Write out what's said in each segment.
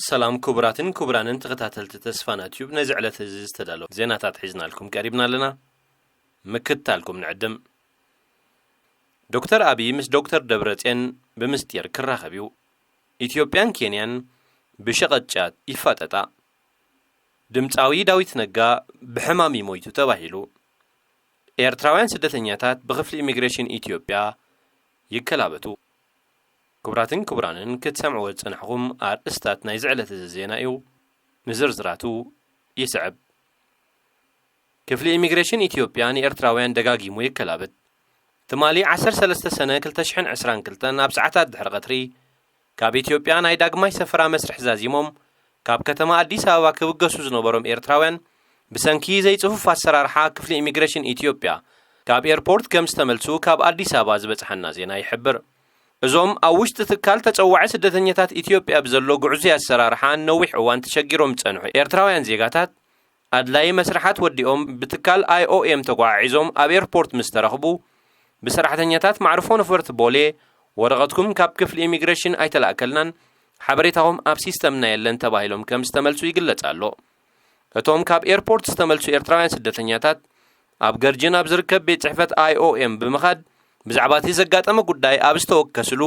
ሰላም ክቡራትን ክቡራንን ተኸታተልቲ ተስፋና ቲዩብ፣ ነዚ ዕለት እዚ ዝተዳለወ ዜናታት ሒዝናልኩም ቀሪብና ኣለና። ምክትታልኩም ንዕድም። ዶክተር ኣቢይ ምስ ዶክተር ደብረጽዮን ብምስጢር ክራኸብ እዩ። ኢትዮጵያን ኬንያን ብሸቐጥ ጫት ይፋጠጣ። ድምፃዊ ዳዊት ነጋ ብሕማም ይሞይቱ ተባሂሉ። ኤርትራውያን ስደተኛታት ብክፍሊ ኢሚግሬሽን ኢትዮጵያ ይከላበቱ። ክቡራትን ክቡራንን ክትሰምዕዎ ዝጸናሕኹም ኣርእስታት ናይዚ ዕለት እዚ ዜና እዩ። ንዝርዝራቱ ይስዕብ። ክፍሊ ኢሚግሬሽን ኢትዮጵያ ንኤርትራውያን ደጋጊሙ ይከላበት። ትማሊ ዓሰርተ ሰለስተ ሰነ ክልተ ሽሕን ዕስራን ክልተን ኣብ ሰዓታት ድሕሪ ቀትሪ ካብ ኢትዮጵያ ናይ ዳግማይ ሰፈራ መስርሕ ዛዚሞም ካብ ከተማ ኣዲስ ኣበባ ክብገሱ ዝነበሮም ኤርትራውያን ብሰንኪ ዘይጽፉፍ ኣሰራርሓ ክፍሊ ኢሚግሬሽን ኢትዮጵያ ካብ ኤርፖርት ከም ዝተመልሱ ካብ ኣዲስ ኣበባ ዝበጽሓና ዜና ይሕብር። እዞም ኣብ ውሽጢ ትካል ተጸዋዒ ስደተኛታት ኢትዮጵያ ብዘሎ ግዕዙይ ኣሰራርሓን ነዊሕ እዋን ተሸጊሮም ዝጸንሑ ኤርትራውያን ዜጋታት ኣድላዪ መስርሓት ወዲኦም ብትካል ኣይኦኤም ተጓዓዒዞም ኣብ ኤርፖርት ምስ ተረኽቡ፣ ብሰራሕተኛታት ማዕርፎ ነፈርቲ ቦሌ፣ "ወረቐትኩም ካብ ክፍሊ ኢሚግሬሽን ኣይተላእከልናን፣ ሓበሬታኹም ኣብ ሲስተምና የለን" ተባሂሎም ከም ዝተመልሱ ይግለጽ ኣሎ። እቶም ካብ ኤርፖርት ዝተመልሱ ኤርትራውያን ስደተኛታት፣ ኣብ ገርጅን ኣብ ዝርከብ ቤት ጽሕፈት ኣይኦኤም ብምኻድ፣ ብዛዕባ እቲ ዘጋጠመ ጉዳይ ኣብ ዝተወከስሉ፣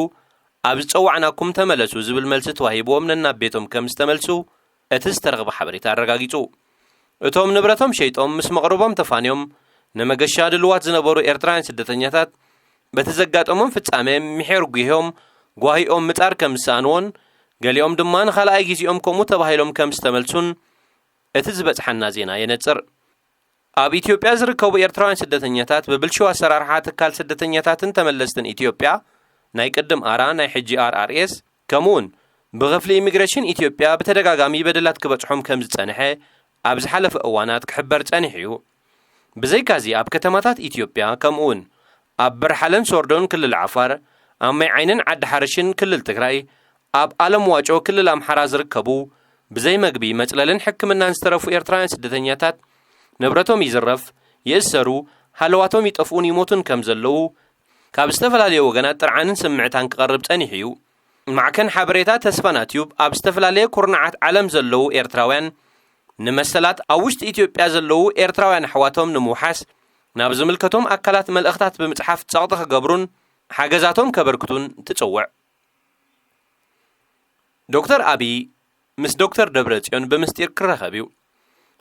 "ኣብ ዝጸዋዕናኩም ተመለሱ" ዝብል መልሲ ተዋሂብዎም ነናብ ቤቶም ከም ዝተመልሱ እቲ ዝተረኽበ ሓበሬታ ኣረጋጊጹ። እቶም ንብረቶም ሸይጦም ምስ መቕርቦም ተፋንዮም ንመገሻ ድልዋት ዝነበሩ ኤርትራውያን ስደተኛታት፣ በቲ ዘጋጠሞም ፍጻመ ምሒር ጒሆም ጓሂኦም ምጻር ከም ዝሰኣንዎን፣ ገሊኦም ድማ ንኻልኣይ ግዜኦም ከምኡ ተባሂሎም ከም ዝተመልሱን እቲ ዝበጽሓና ዜና የነጽር። ኣብ ኢትዮጵያ ዝርከቡ ኤርትራውያን ስደተኛታት ብብልሽው ኣሰራርሓ ትካል ስደተኛታትን ተመለስትን ኢትዮጵያ፣ ናይ ቅድም ኣራ፣ ናይ ሕጂ ኣር ኣር ኤስ፣ ከምኡውን ብክፍሊ ኢሚግሬሽን ኢትዮጵያ ብተደጋጋሚ በደላት ክበጽሖም ከም ዝጸንሐ ኣብ ዝሓለፈ እዋናት ክሕበር ጸኒሑ እዩ። ብዘይካዚ ኣብ ከተማታት ኢትዮጵያ ከምኡውን ኣብ በርሓለን ሶርዶን ክልል ዓፋር፣ ኣብ ማይ ዓይንን ዓዲ ሓርሽን ክልል ትግራይ፣ ኣብ ኣለም ዋጮ ክልል ኣምሓራ ዝርከቡ ብዘይ መግቢ መጽለልን ሕክምናን ዝተረፉ ኤርትራውያን ስደተኛታት ንብረቶም ይዝረፍ፣ ይእሰሩ፣ ሃለዋቶም ይጠፍኡን ይሞቱን ከም ዘለዉ ካብ ዝተፈላለዩ ወገናት ጥርዓንን ስምዕታን ክቐርብ ጸኒሑ እዩ። ማዕከን ሓበሬታ ተስፋና ቲዩብ ኣብ ዝተፈላለየ ኩርናዓት ዓለም ዘለዉ ኤርትራውያን ንመሰላት ኣብ ውሽጢ ኢትዮጵያ ዘለዉ ኤርትራውያን ኣሕዋቶም ንምውሓስ ናብ ዝምልከቶም ኣካላት መልእኽታት ብምጽሓፍ ጸቕጢ ክገብሩን ሓገዛቶም ከበርክቱን ትጽውዕ። ዶክተር ኣቢይ ምስ ዶክተር ደብረጽዮን ብምስጢር ክራኸብ እዩ።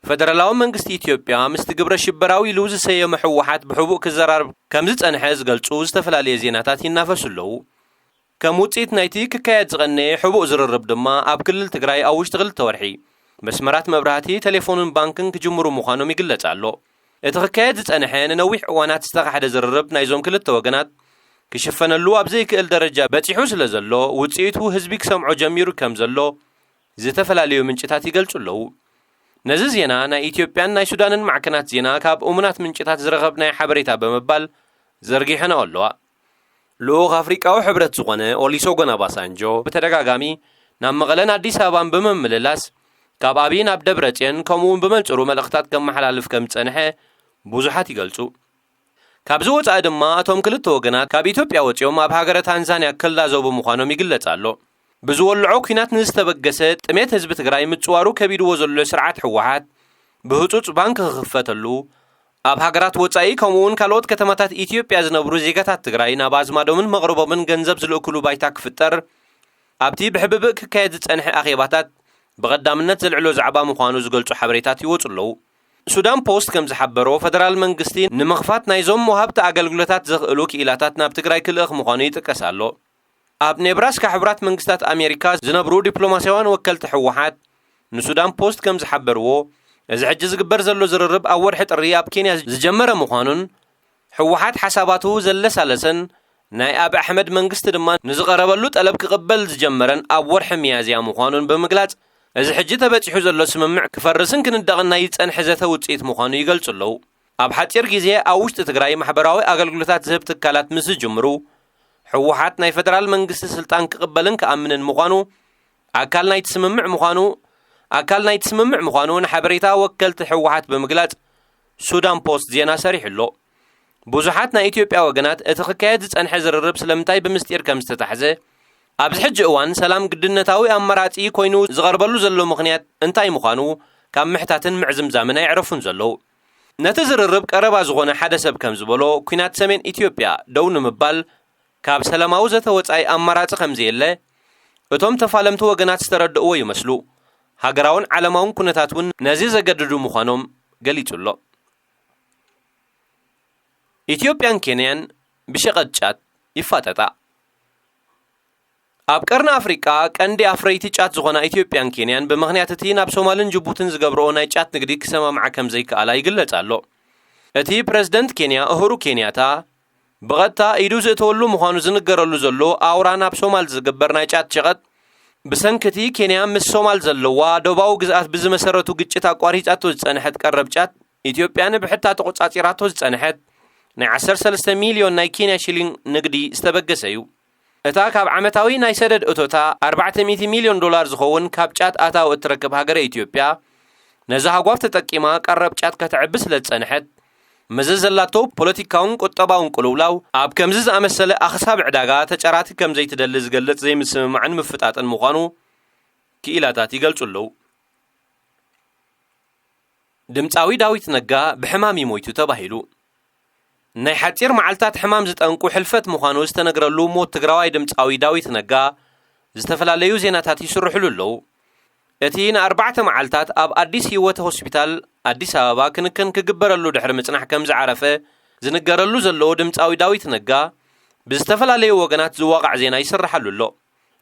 ፈደራላዊ መንግስቲ ኢትዮጵያ ምስቲ ግብረ ሽበራዊ ኢሉ ዝሰየመ ህወሓት ብሕቡእ ክዘራረብ ከም ዝጸንሐ ዝገልጹ ዝተፈላለየ ዜናታት ይናፈሱ ኣለዉ። ከም ውጽኢት ናይቲ ክካየድ ዝቐነየ ሕቡእ ዝርርብ ድማ ኣብ ክልል ትግራይ ኣብ ውሽጢ ክልተ ወርሒ መስመራት መብራህቲ፣ ቴሌፎንን ባንክን ክጅምሩ ምዃኖም ይግለጽ ኣሎ። እቲ ክካየድ ዝጸንሐ ንነዊሕ እዋናት ዝተኻሕደ ዝርርብ ናይዞም ክልተ ወገናት ክሽፈነሉ ኣብ ዘይክእል ደረጃ በጺሑ ስለ ዘሎ፣ ውጽኢቱ ህዝቢ ክሰምዖ ጀሚሩ ከም ዘሎ ዝተፈላለዩ ምንጭታት ይገልጹ ኣለዉ። ነዚ ዜና ናይ ኢትዮጵያን ናይ ሱዳንን ማዕከናት ዜና ካብ እሙናት ምንጭታት ዝረኸብናዮ ሓበሬታ ብምባል ዘርጊሐንኦ ኣለዋ። ልኡኽ ኣፍሪቃዊ ሕብረት ዝኾነ ኦሊሶጎን ኣባሳንጆ ብተደጋጋሚ ናብ መቐለን ኣዲስ ኣበባን ብምምልላስ ካብ ኣቢይ ናብ ደብረጽዮን ከምኡ እውን ብመንጽሩ መልእኽታት ከመሓላልፍ ከም ዝጸንሐ ብዙሓት ይገልጹ። ካብዚ ወጻኢ ድማ እቶም ክልተ ወገናት ካብ ኢትዮጵያ ወጺኦም ኣብ ሃገረ ታንዛንያ ክላዘቡ ምዃኖም ይግለጽ ኣሎ። ብዝወልዖ ኲናት ንዝተበገሰ ጥሜት ህዝቢ ትግራይ ምጽዋሩ ከቢድዎ ዘሎ ስርዓት ህወሓት ብህጹጽ ባንክ ክኽፈተሉ፣ ኣብ ሃገራት ወጻኢ ከምኡ እውን ካልኦት ከተማታት ኢትዮጵያ ዝነብሩ ዜጋታት ትግራይ ናብ ኣዝማዶምን መቕርቦምን ገንዘብ ዝልእክሉ ባይታ ክፍጠር ኣብቲ ብሕብብእ ክካየድ ዝጸንሐ ኣኼባታት ብቐዳምነት ዘልዕሎ ዛዕባ ምዃኑ ዝገልጹ ሓበሬታት ይወጹ ኣለዉ። ሱዳን ፖስት ከም ዝሓበሮ፣ ፈደራል መንግስቲ ንምኽፋት ናይዞም ወሃብቲ ኣገልግሎታት ዘኽእሉ ክኢላታት ናብ ትግራይ ክልእኽ ምዃኑ ይጥቀስ ኣሎ። ኣብ ኔብራስካ ሕቡራት መንግስታት ኣሜሪካ ዝነብሩ ዲፕሎማስያውያን ወከልቲ ህወሓት ንሱዳን ፖስት ከም ዝሓበርዎ፣ እዚ ሕጂ ዝግበር ዘሎ ዝርርብ ኣብ ወርሒ ጥሪ ኣብ ኬንያ ዝጀመረ ምዃኑን፣ ህወሓት ሓሳባቱ ዘለሳለሰን ናይ ኣብ ኣሕመድ መንግስቲ ድማ ንዝቐረበሉ ጠለብ ክቕበል ዝጀመረን ኣብ ወርሒ ሚያዝያ ምዃኑን ብምግላጽ፣ እዚ ሕጂ ተበጺሑ ዘሎ ስምምዕ ክፈርስን ክንደቕን ናይ ዝጸንሐ ዘተ ውጽኢት ምዃኑ ይገልጹ ኣለዉ። ኣብ ሓጺር ግዜ ኣብ ውሽጢ ትግራይ ማሕበራዊ ኣገልግሎታት ዝህብ ትካላት ምስ ዝጅምሩ፣ ህወሓት ናይ ፈደራል መንግስቲ ስልጣን ክቕበልን ክኣምንን ምዃኑ ኣካል ናይቲ ስምምዕ ምዃኑ ኣካል ናይቲ ስምምዕ ምዃኑ ንሓበሬታ ወከልቲ ህወሓት ብምግላጽ ሱዳን ፖስት ዜና ሰሪሑ ኣሎ። ብዙሓት ናይ ኢትዮጵያ ወገናት እቲ ክካየድ ዝጸንሐ ዝርርብ ስለምንታይ ብምስጢር ከም ዝተታሕዘ ኣብዚ ሕጂ እዋን ሰላም ግድነታዊ ኣማራጺ ኮይኑ ዝቐርበሉ ዘሎ ምኽንያት እንታይ ምዃኑ ካብ ምሕታትን ምዕዝምዛምን ኣይዕረፉን ዘለዉ። ነቲ ዝርርብ ቀረባ ዝኾነ ሓደ ሰብ ከም ዝበሎ፣ ኲናት ሰሜን ኢትዮጵያ ደው ንምባል ካብ ሰላማዊ ዘተ ወጻኢ ኣማራጺ ከም ዘየለ እቶም ተፋለምቲ ወገናት ዝተረድእዎ ይመስሉ። ሃገራውን ዓለማውን ኩነታት እውን ነዚ ዘገድዱ ምዃኖም ገሊጹ ኣሎ። ኢትዮጵያን ኬንያን ብሸቐጥ ጫት ይፋጠጣ። ኣብ ቀርኒ ኣፍሪቃ ቀንዲ ኣፍረይቲ ጫት ዝኾና ኢትዮጵያን ኬንያን ብምኽንያት እቲ ናብ ሶማልን ጅቡትን ዝገብርኦ ናይ ጫት ንግዲ ክሰማምዓ ከም ዘይከኣላ ይግለጽ ኣሎ። እቲ ፕረዚደንት ኬንያ እሁሩ ኬንያታ ብቐጥታ ኢዱ ዝእተወሉ ምዃኑ ዝንገረሉ ዘሎ ኣውራ ናብ ሶማል ዝግበር ናይ ጫት ሸቐጥ ብሰንኪ እቲ ኬንያ ምስ ሶማል ዘለዋ ዶባዊ ግዝኣት ብዝመሰረቱ ግጭት ኣቋሪጻቶ ዝጸንሐት ቀረብ ጫት ኢትዮጵያ ንብሕታ ተቖጻጺራቶ ዝጸንሐት ናይ ዓሰርተ ሰለስተ ሚልዮን ናይ ኬንያ ሽሊንግ ንግዲ ዝተበገሰ እዩ። እታ ካብ ዓመታዊ ናይ ሰደድ እቶታ ኣርባዕተ ሚእቲ ሚልዮን ዶላር ዝኸውን ካብ ጫት ኣታዊ እትረክብ ሃገረ ኢትዮጵያ ነዚ ሃጓፍ ተጠቂማ ቀረብ ጫት ከተዕቢ ስለ ዝጸንሐት፣ መዘዝ ዘላቶ ፖለቲካውን ቁጠባውን ቅልውላው ኣብ ከምዚ ዝኣመሰለ ኣኽሳብ ዕዳጋ ተጨራቲ ከም ዘይትደሊ ዝገልጽ ዘይምስምማዕን ምፍጣጥን ምዃኑ ክኢላታት ይገልጹ ኣለዉ። ድምጻዊ ዳዊት ነጋ ብሕማም እዩ ሞይቱ ተባሂሉ። ናይ ሓጺር መዓልታት ሕማም ዝጠንቁ ሕልፈት ምዃኑ ዝተነግረሉ ሞት ትግራዋይ ድምጻዊ ዳዊት ነጋ ዝተፈላለዩ ዜናታት ይስርሕሉ ኣለዉ። እቲ ንኣርባዕተ መዓልታት ኣብ ኣዲስ ህይወት ሆስፒታል ኣዲስ ኣበባ ክንክን ክግበረሉ ድሕሪ ምጽናሕ ከም ዝዓረፈ ዝንገረሉ ዘሎ ድምጻዊ ዳዊት ነጋ ብዝተፈላለዩ ወገናት ዝዋቓዕ ዜና ይስርሓሉ ኣሎ።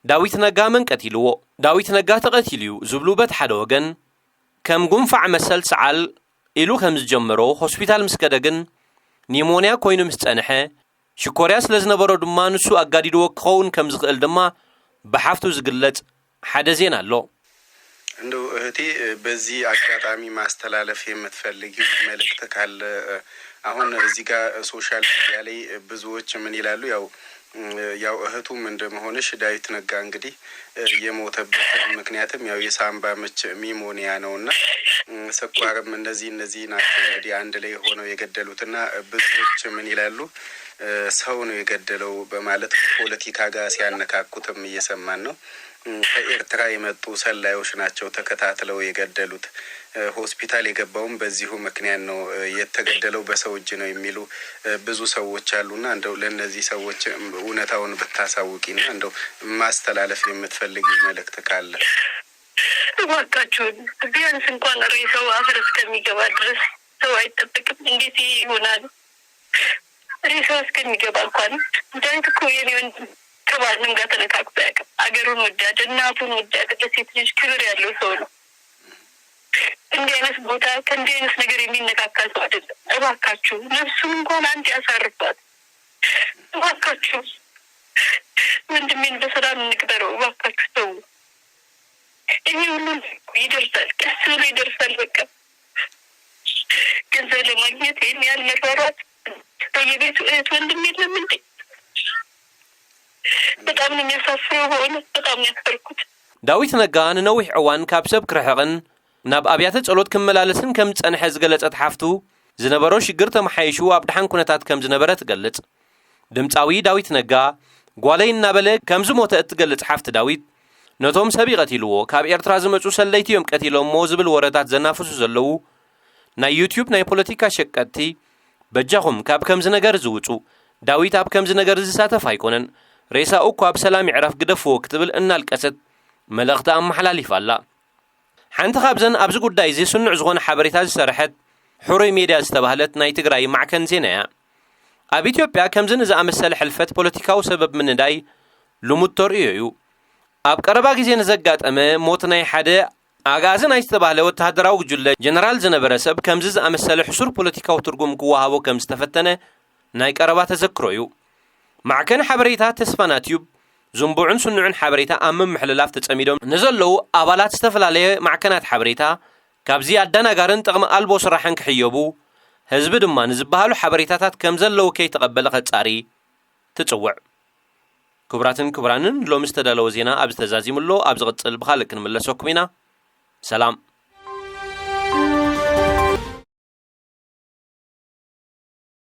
ዳዊት ነጋ መን ቀቲልዎ? ዳዊት ነጋ ተቐቲሉ እዩ ዝብሉ በቲ ሓደ ወገን፣ ከም ጉንፋዕ መሰል ሰዓል ኢሉ ከም ዝጀመሮ ሆስፒታል ምስ ከደ ግን ኒሞንያ ኮይኑ ምስ ጸንሐ፣ ሽኮርያ ስለ ዝነበሮ ድማ ንሱ ኣጋዲድዎ ክኸውን ከም ዝኽእል ድማ ብሓፍቱ ዝግለጽ ሓደ ዜና ኣሎ። እንደው እህቴ፣ በዚህ አጋጣሚ ማስተላለፍ የምትፈልጊው መልእክት ካለ? አሁን እዚህ ጋር ሶሻል ሚዲያ ላይ ብዙዎች ምን ይላሉ? ያው ያው እህቱም እንደመሆንሽ ዳዊት ነጋ እንግዲህ የሞተበት ምክንያትም ያው የሳምባ ምች ኒሞኒያ ነውና ስኳርም እነዚህ እነዚህ ናቸው እንግዲህ አንድ ላይ ሆነው የገደሉትና ብዙዎች ምን ይላሉ? ሰው ነው የገደለው በማለት ፖለቲካ ጋር ሲያነካኩትም እየሰማን ነው። ከኤርትራ የመጡ ሰላዮች ናቸው ተከታትለው የገደሉት። ሆስፒታል የገባውም በዚሁ ምክንያት ነው። የተገደለው በሰው እጅ ነው የሚሉ ብዙ ሰዎች አሉና እንደው ለነዚህ ሰዎች እውነታውን ብታሳውቂና እንደው ማስተላለፍ የምትፈልጊው መልእክት ካለ? እባካችሁን ቢያንስ እንኳን ሬሳው አፈር እስከሚገባ ድረስ ሰው አይጠበቅም። እንዴት ይሄ ይሆናል? ሬሳው እስከሚገባ እንኳን ዳዊት እኮ የኔ ወንድም ከማንም ጋር ተነካክቶ አያውቅም። አገሩን ወዳድ፣ እናቱን ወዳድ፣ ለሴት ልጅ ክብር ያለው ሰው ነው። እንዲህ አይነት ቦታ ከእንዲህ አይነት ነገር የሚነካካ ሰው አይደለም። እባካችሁ ነፍሱን እንኳን አንድ ያሳርፋት። እባካችሁ ወንድሜን በሰላም እንቅበረው። እባካችሁ ተው። ይሄ ሁሉ ይደርሳል፣ ቀስ ብሎ ይደርሳል። በቃ ገንዘብ ለማግኘት ይህን ያህል መሯሯጥ በየቤቱ እህት ወንድም የለም እንዴ? በጣም ነው የሚያሳፍረው። በእውነት በጣም ነው ያፈርኩት። ዳዊት ነጋ ንነዊሕ እዋን ካብ ሰብ ክርሕቕን ናብ ኣብያተ ጸሎት ክመላለስን ከም ዝጸንሐ ዝገለጸት ሓፍቱ፣ ዝነበሮ ሽግር ተመሓይሹ ኣብ ደሓን ኩነታት ከም ዝነበረ ትገልጽ። ድምጻዊ ዳዊት ነጋ ጓለይ እናበለ ከም ዝሞተ እትገልጽ ሓፍቲ ዳዊት፣ ነቶም ሰብ ይቐቲልዎ ካብ ኤርትራ ዝመጹ ሰለይቲ እዮም ቀቲሎሞ ዝብል ወረታት ዘናፍሱ ዘለዉ ናይ ዩትዩብ ናይ ፖለቲካ ሸቀጥቲ፣ በጃኹም ካብ ከምዚ ነገር እዚ ውጹ። ዳዊት ኣብ ከምዚ ነገር ዝሳተፍ ኣይኮነን። ሬሳኡ እኳ ብሰላም ይዕረፍ ግደፍዎ ክትብል እናልቀሰት መልእኽቲ ኣመሓላሊፋ ኣላ። ሓንቲ ካብዘን ኣብዚ ጉዳይ እዚ ስኑዕ ዝኾነ ሓበሬታ ዝሰርሐት ሕሩይ ሜድያ ዝተባህለት ናይ ትግራይ ማዕከን ዜና እያ። ኣብ ኢትዮጵያ ከምዚ ንዝኣመሰለ ሕልፈት ፖለቲካዊ ሰበብ ምንዳይ ልሙድ ተርእዮ እዩ። ኣብ ቀረባ ግዜ ንዘጋጠመ ሞት ናይ ሓደ ኣግኣዚ ናይ ዝተባህለ ወተሃደራዊ ጉጅለ ጀነራል ዝነበረ ሰብ ከምዚ ዝኣመሰለ ሕሱር ፖለቲካዊ ትርጉም ክወሃቦ ከም ዝተፈተነ ናይ ቀረባ ተዘክሮ እዩ። ማዕከን ሓበሬታ ተስፋና ቲዩብ ዝንቡዕን ስኑዕን ሓበሬታ ኣብ ምምሕልላፍ ተጸሚዶም ንዘለዉ ኣባላት ዝተፈላለየ ማዕከናት ሓበሬታ ካብዚ ኣደናጋርን ጥቕሚ ኣልቦ ስራሕን ክሕየቡ፣ ህዝቢ ድማ ንዝበሃሉ ሓበሬታታት ከም ዘለዉ ከይተቐበለ ከጻሪ ትጽውዕ። ክቡራትን ክቡራንን፣ ሎሚ ዝተዳለወ ዜና ኣብዚ ተዛዚሙ ኣሎ። ኣብ ዝቕጽል ብኻልእ ክንምለሰኩም ኢና። ሰላም።